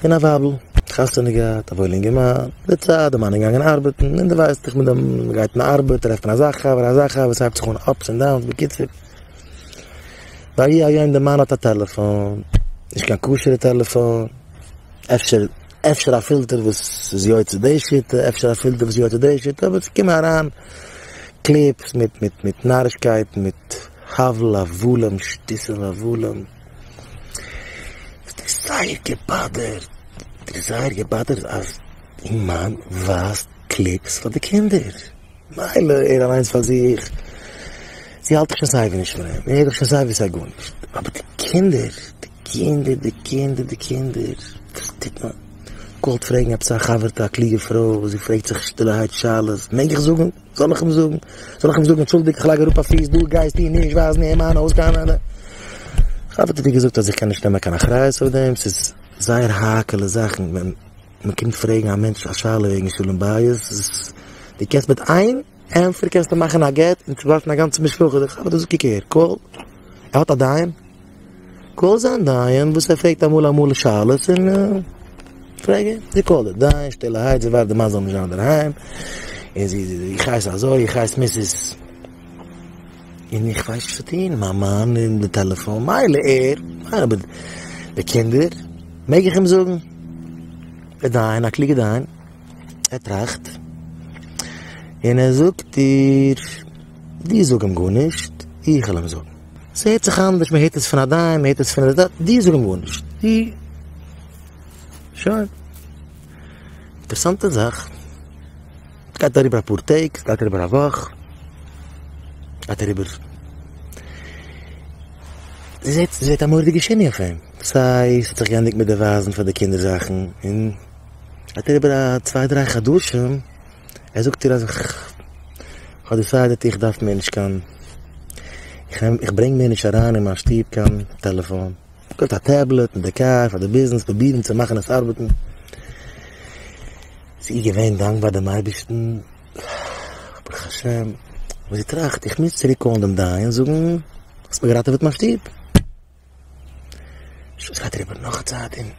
און א ווייבל, חתונה געהאט, א וואוילע אינגערמאן, די צייט די מאן איז געגאנגען ארבעטן, און דו ווייסט דאך מיט דעם, מען גייט אין ארבעט טרעפט מען אזא חבר אזא חבר, ס'הייבט זיך אן ups און downs, בקיצור, ויהי היום די מאן האט א טעלעפאן, נישט קיין כשר'ע טעלעפאן, אפשר אפשר א פילטער וואס איז יוצא די שיטה, אפשר א פילטער וואס איז יוצא די שיטה, אבער ס'קומען אריין clips מיט מיט מיט נארישקייטן, מיט הבל הבלים, שטותים והבלים. האט איר זייער געבאדערט, האט איר זייער געבאדערט אז איר מאן ווייזט clips פאר די קינדער. מילא ער אליינס פאר זיך, זי האלט דאך שוין סייווי נישט פון אים, ער איז דאך שוין סייווי סיי גארנישט, אבער די קינדער, די קינדער, די קינדער, די קינדער, וואס טוט מען? געוואלט פרעגן עפעס א חבר'טע א קלוגע פרוי וואס זי פרעגט זיך שטילערהייט שאלות, מעג איך זאגן? זאל איך אים זאגן? זאל איך אים זאגן אנטשולדיגט איך לייג אראפ א פיס דא גייסטו נישט ווייזן אין מיין הויז קיין חבר'טע האט איר געזאגט אז איך קען נישט נעמען קיין אחריות אויף דעם, ס'איז זייער האקעלע זאכן, ווען מען קומט פרעגן א מענטש א שאלה וועגן שלום בית, דו קענסט מיט איין ענטפער קענסטו מאכן א גט און צוווארפן א גאנצע משפחה, דער חבר זאגט קוק אהער, call, ער האט א דיין, call זיין דיין וואס ער פרעגט אמאל אמאל שאלות און פרעג אים, זי call ט די דיין שטילערהייט, זי ווארט די מאן זאל נישט זיין אינדערהיים, און זי זי איך הייס אזוי איך הייס Mrs. און איך ווייס נישט וואס צו טון, מיין מאן אין די טעלעפאן, מילא ער, מילא אבער די קינדער, מעג איך אים זאגן? דער דיין, א קלוגער דיין, ער טראכט, און ער זאגט איר, דו זאג אים גארנישט, איך וועל אים זאגן. ס'הערט זיך אנדערש, מ'הערט עס פון א דיין, מ'הערט עס פון א, דו זאג אים גארנישט, דו, שוין. אינטערעסאנטע זאך. ס'גייט אריבער אפאר טעג, ס'גייט אריבער א וואך, גייט אריבער, זי זעט, זי זעט א מורא'דיגע שינוי אויף אים, סיי ס'האט זיך געענדיגט מיט די ווייזן פאר די קינדער זאכן, און גייט אריבער א צוויי דריי חדשים, ער זאגט איר אז איך האב decided איך דארף מער נישט קיין, איך ברענג מער נישט אריין אין מיין שטוב קיין טעלעפאן, געקויפט א tablet אין די קאר פאר די ביזנעס, פרובירן צו מאכן עס ארבעטן. זי איז געווען דאנקבאר דעם אייבערשטן, ברוך השם, אבער זי טראכט, איך מוז צוריק call ן דעם דיין זאגן, האסט מיר געראטעוועט מיין שטוב. שוין, עס גייט אריבער נאך א צייט און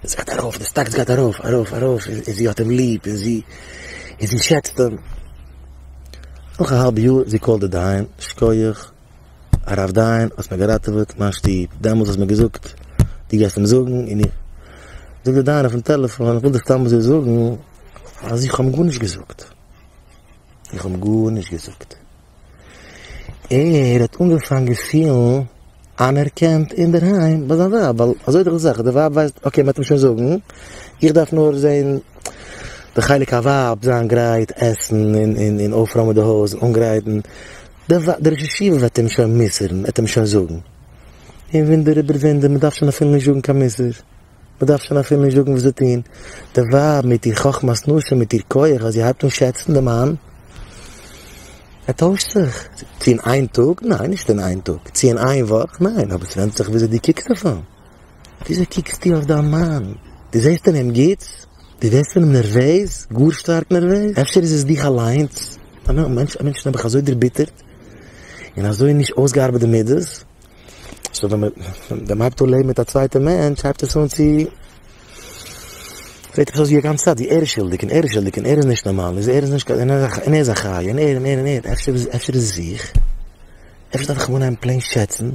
עס גייט ארויף, די stocks גייט ארויף, ארויף, ארויף, און זי האט אים ליב, און זי, און זי שעצט אים. נאך א האלב יאר, זי call ט די דיין, שכוח, הרב דיין האסט מיר געראטעוועט מיין שטוב, דעמאלס האסט מיר געזאגט דו גייסט אים זאגן און איך, זאגט דער דיין אויפן טעלעפאן איך וויל דיר סתם אזוי זאגן אז איך האב אים גארנישט געזאגט, איך האב אים גארנישט געזאגט, ער האט אנגעפאנגען פילן אנערקענט אינדערהיים ביי זיין ווייב, ווייל אזוי איז דאך די זאך, די ווייב ווייסט okay מען וועט אים שוין זאגן, איך דארף נאר זען די חלק הווייב זיין גרייט עסן און און אויפרוימען די הויז און אנגרייטן. דער ראש ישיבה וועט אים שוין מוסר'ן, ער וועט אים שוין זאגן. און וואונדער איבער וואונדער, מען דארף שוין אפילו נישט זאגן קיין מוסר, מען דארף שוין אפילו נישט זאגן וואס צו טון, די ווייב מיט איר חכמת נשים, מיט איר כח אז זי הייבט אן שעצן די מאן, ער טוישט זיך. צו אין איין טאג? ניין, נישט אין איין טאג. צו אין איין וואך? ניין, אבער ס'ווענדט זיך וויאזוי דו קוקסט אויף אים. וויאזוי קוקסטו אויף דיין מאן? דו זעסט אין אים גוטס? דו ווערסט פון אים נערוועז? גאר שטארק נערוועז? אפשר איז עס דיך אליינס? א מענטש א מענטש איז נעבעך אזוי דערביטערט און אזוי נישט אויסגעארבעט די מידות, so ווען מען הייבט אן לעבן מיט א צווייטע מענטש הייבט עס אן צו זעט עפעס אויס ווי א גאנצע צייט ווי ער איז שולדיג און ער איז שולדיג און ער איז נישט נארמאל און ער איז נישט און ער איז א חיה און ער און ער און ער, אפשר איז עס איך? אפשר דארף איך אים אנהייבן plain שעצן?